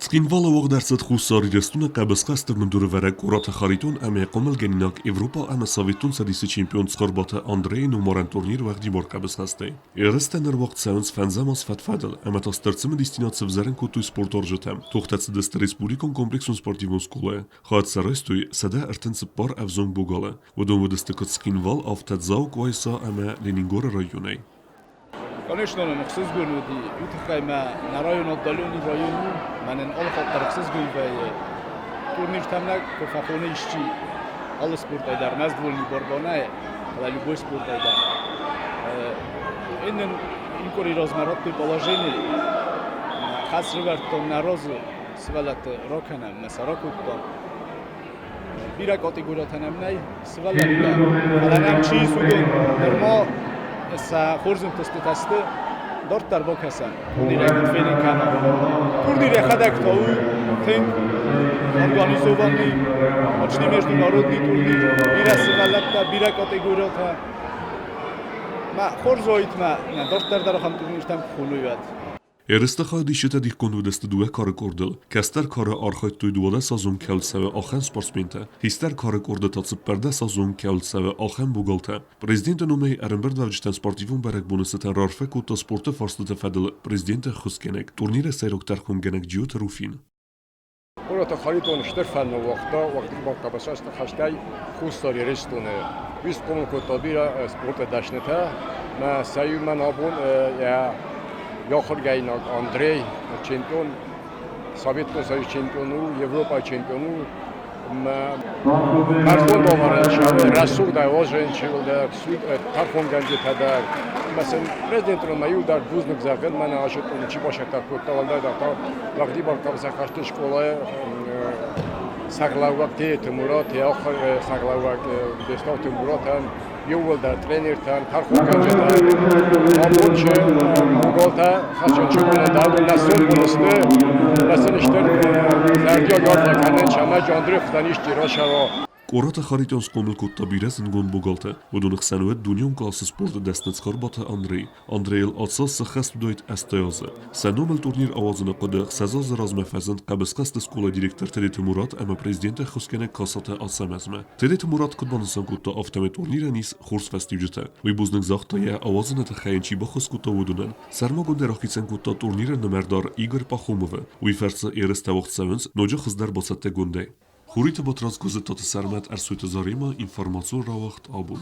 Цхинвалы уагъд ӕрцыд Хуссар Ирыстоны хъӕбысхӕсты бындурӕвӕрӕг Къораты Харитон ӕмӕ йӕ хъомылгӕнинаг Европӕ ӕмӕ Советон Цӕдисы чемпион Цхуырбаты Андрейы номарӕн турнир уӕгъдибар хъӕбысхӕстӕй. Ерыстӕ ныр уагъд цӕуынц фӕндзӕм аз фӕд-фӕдыл ӕмӕ та стыр цымыдисдзинад сывзӕрын кодтой спортуарзджытӕм. Тохтӕ цыдысты республикон комплексон спортивон скъолайы. Хайад сӕ райстой 134 ӕвзонг богалы. Уыдон уыдысты куыд Цхинвал, афтӕ Дзау, Къуайса ӕмӕ Ленингоры районӕй. Конечно, нын ӕхсызгон уыди, уый тыххӕй мӕ нӕ район отдаленный район у, мӕнӕн алы хатт дӕр ӕхсызгон вӕййы. Турниртӕм нӕ куы фӕхоны исчи, алы спортӕй дӕр, нӕ сдвольный борьба нӕ, фӕлӕ любой спортӕй дӕр. Иннӕ къуыри размӕ радтой положение, хӕс сӕвӕрдтон нӕ разы сывӕллӕтты ракӕнӕм, мӕ сӕ ракодтам. Бирӕ категориятӕ нӕм нӕй сывӕллӕттӕ, фӕлӕ нӕм чи ис, уыдон нырма сӕ хорз ӕнтыстытӕ сты. Дарддӕр бакӕсӕм, турнирӕй куыд фенын кӕнӕм. Турнир йӕхӕдӕг та у тынг организованный, почти международный турнир, бирӕ сывӕллӕттӕ, бирӕ категориятӕ. Мӕ хорз уаид, мӕ дарддӕр дӕр ахӕм турниртӕм куы хоной, уӕд. Ерысты хайадисджытӕ дихгонд уыдысты дыууӕ кары къордыл. Кӕстӕр кары архайдтой 12-азон кӕуыл цӕуы, ахӕм спортсментӕ, хистӕр кары къорды та 14-азон кӕуыл цӕуы, ахӕм богалтӕ. Президенты номӕй ӕрӕмбырдуӕвджытӕн спортивон бӕрӕгбоны цытӕн раарфӕ кодта спорты фарстыты фӕдыл президенты ӕххуысгӕнӕг, турниры сӕйраг тӕрхонгӕнӕг Джиоты Руфин. Къораты Харитон стыр фӕн ныууагъта уӕгъдибар хъӕбысхӕсты хӕстӕй Хуссар Ирыстоны. Уый схъомыл кодта бирӕ спорты дӕснытӕ. Мӕ сӕ иумӕ абон йӕ ахуыргӕнинаг Андрей чемпион, Советон Союзы чемпион у, Европӕйы чемпион у. Бӕрзонд ӕвӕрӕн рӕсугъд ӕвӕзӕн чи уыд, тӕрхонгӕнджытӕ дӕр. Ӕмӕ сын президентон ма иу дӕр бузныг зӕгъын, мӕнӕ асыдтон, чи бацӕттӕ кодта, уӕлдайдӕр та уӕгъдибар хъӕбысӕйхӕсты скъолайы сӕргълӕууӕг Тееты Мурат, йӕ ахуыр сӕргълӕууӕг Бестауты Муратӕн, иууылдӕр тренертӕн, тӕрхонгӕнджытӕн. Абон чи монголтӕ хӕсджын дӕр нӕ сын сты, нӕ сын стыр зӕрдиаг арфӕ кӕнын, цӕмӕй Андрей хуызӕн исчи рацӕуа. Къораты Харитон схъомыл кодта бирӕ зындгонд богалтӕ. Уыдоны хсӕн уыд дунеон классы спорты дӕсны Цхуырбаты Андрей. Андрейыл ацы сӕххӕст уыдаид 80 азы. Сӕ номыл турнир ауадзыны хъуыды 20 азы размӕ фӕзынд хъӕбысхӕсты скъолайы директор Тедеты Мурат ӕмӕ президенты ӕххуысгӕнӕг Касаты Ацӕмӕзмӕ. Тедеты Мурат куыд банысан кодта, афтӕмӕй турнирӕн ис хорз фӕстиуджытӕ. Уый бузныг загъта, йӕ ауадзыны тыххӕй йын чи баххуыс кодта, уыдонӕн. Сӕрмагондӕй рахицӕн кодта турниры нымӕрдар Игорь Пахомовы. Уый фӕрцы ерыстӕ уагъд цӕуынц ноджы хуыздӕр бацӕттӕгондӕй. Хуриты Батрадз Куыдзыттаты Сӕрмӕт Ӕрсойты Заремӕ информацион рауагъд абон.